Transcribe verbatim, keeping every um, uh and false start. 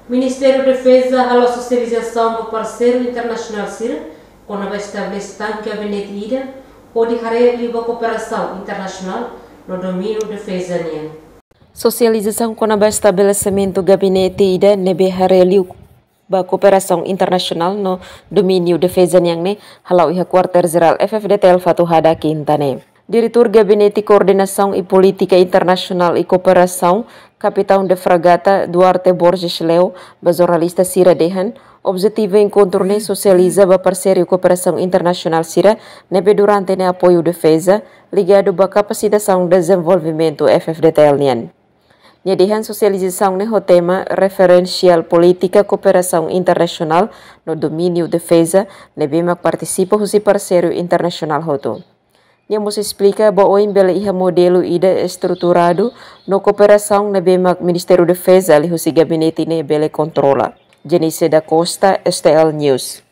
Ministériu Defeza halo sosializasaun ba parseiru internasionál sira kona-ba estabelese tan gabinete ida hodi haree liu ba kooperasaun internasionál no domíniu defeza nian. Sosializasaun kona-ba estabelesimentu gabinete ida ne'ebé haree liu ba kooperasaun internasionál no domíniu defeza nian ne'e hala'o iha Kuartél Jerál F-FDTL Fatuhada, Kinta ne'e. Diretór Gabinete Koordenasaun i Polítika Internasionál i Kooperasaun, Kapitaun de Fragata Duarte Borges Leo, ba jornalista sira dehan, objetivu enkontru ne'e sosializa ba parseiru kooperasaun internasionál sira ne'ebé durante ne'e apoiu defeza, ligadu ba kapasitasaun dezenvolvimentu F-FDTL nian. Nia dehan sosializasaun ne'e ho tema referensiál polítika kooperasaun internasionál no domíniu defeza ne'ebé mak partisipa husi parseiru internasionál hotu. Nia mós esplika ba oin bele iha modelu ida estruturadu no kooperasaun ne'ebé mak Ministériu Defeza liuhusi gabinete ne'e bele kontrola. Jenice da Costa, S T L News.